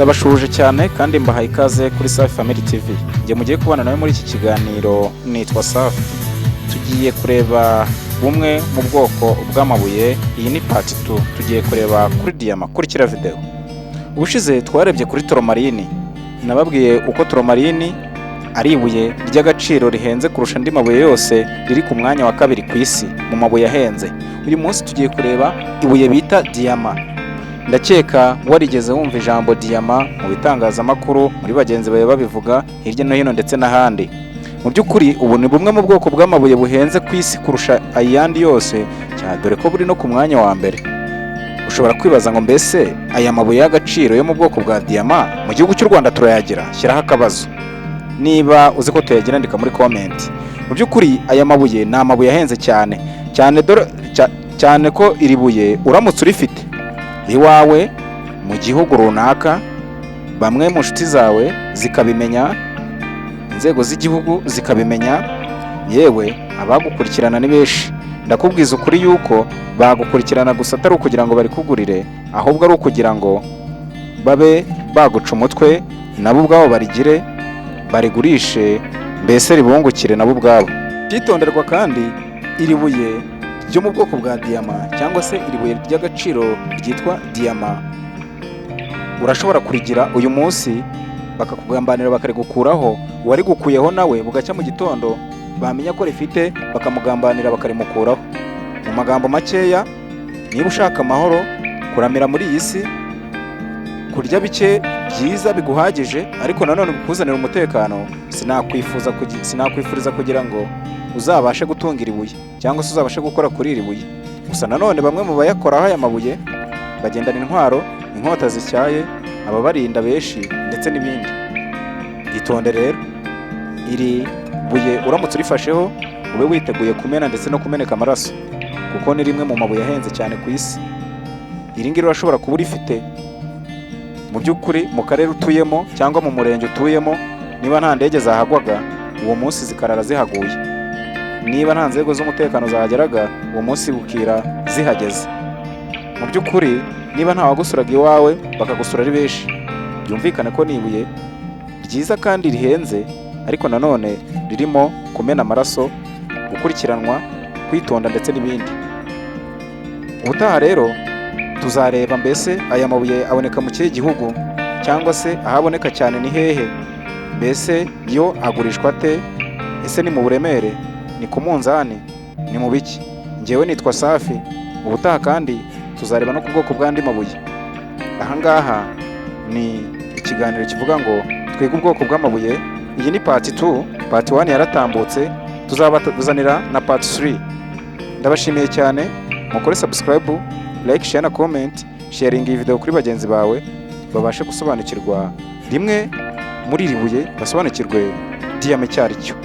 Ndabashuhuje cyane kandi mbahaye ikaze kuri Safi Family TV. Njye mugiye kubana nawe muri iki kiganiro nitwa Safi. Tugiye kureba bumwe mu bwoko bw'amabuye, iyi ni part 2. Tugiye kureba kuri diyama, kurikira video. Ubushize twarebye kuri tourmaline. Nababwiye uko tourmaline ari ibuye ry'agaciro rihenze kurusha andi mabuye yose, riri ku mwanya wa kabiri ku isi mu mabuye ahenze. Uyu munsi tugiye kureba ibuye bita diyama. Ndakeka warigeze wumva ijambo diyama mu bitangazamakuru, muri bagenzi bawe babivuga hirya no hino ndetse n'ahandi. Mu by'ukuri, ubu ni bumwe mu bwoko bw'amabuye buhenze ku isi kurusha ayandi yose cyane, dore ko buri no ku mwanya wa mbere. Ushobora kwibaza ngo: "Mbese aya mabuye y'agaciro yo mu bwoko bwa diyama mu gihugu cy'u Rwanda turayagira?" Shyiraho akabazo niba uzi ko tuyagira, andika muri comment. Mu by'ukuri, aya mabuye ni amabuye ahenze cyane cyane, dore cyane ko iri buye uramutse urifite iwawe mu gihugu runaka, bamwe mu nshuti zawe zikabimenya, inzego z'igihugu zikabimenya, yewe abagukurikirana ni benshi. Ndakubwiza ukuri yuko bagukurikirana gusa atari ukugira ngo barikugurire, ahubwo ari ukugira ngo babe baguca umutwe, nabo ubwabo barigire, barigurishe, mbese ribungukire nabo ubwabo. Icyitonderwa kandi, iri buye ryo mu bwoko bwa diyama cyangwa se iri buye ry'agaciro ryitwa diyama, urashobora kurigira uyu munsi bakakugambanira bakarigukuraho, uwarigukuyeho nawe bugacya mu gitondo bamenya ko rifite bakamugambanira bakarimukuraho. Mu magambo makeya, niba ushaka amahoro, kuramira muri iyi si, kurya bike byiza biguhagije ariko nanone bikuzanira umutekano, sinakwifuriza kugira ngo uzabashe gutunga iri buye cyangwa se uzabashe gukora kuri iri buye. Gusa nanone bamwe mu bayakoraho aya mabuye bagendana intwaro, inkota zityaye, ababarinda benshi ndetse n'ibindi. Itonde rero, iri buye uramutse urifasheho ube witeguye kumena ndetse no kumeneka amaraso, kuko ni rimwe mu mabuye ahenze cyane ku isi. Iri ngiri urashobora kuba urifite mu by'ukuri mu karere utuyemo cyangwa mu murenge utuyemo, niba nta ndege zahagwaga uwo munsi zikarara zihaguye, niba nta nzego z'umutekano zahageraga uwo munsi bukira zihageze, mu by'ukuri niba nta wagusuraga iwawe bakagusura ari benshi, byumvikane ko ni ibuye ryiza kandi rihenze, ariko nanone ririmo kumena amaraso, gukurikiranwa, kwitonda ndetse n'ibindi. Ubutaha rero tuzareba mbese aya mabuye aboneka mu kihe gihugu, cyangwa se aho aboneka cyane ni hehe, mbese yo agurishwa ate, ese ni mu buremere, ni ku munzani, ni mu biki? Njyewe nitwa Safi. Ubutaha kandi tuzareba no ku bwoko bw'andi mabuye. Ahangaha ni ikiganiro kivuga ngo twige ubwoko bw'amabuye. Iyi ni part 2, part 1 yaratambutse, tuzabazanira na part 3. Ndabashimiye cyane. Mukore subscribe, like, share na comment. Sharing iyi video kuri bagenzi bawe babashe gusobanukirwa rimwe muri iri buye, basobanukirwe diyama icyo ari cyo.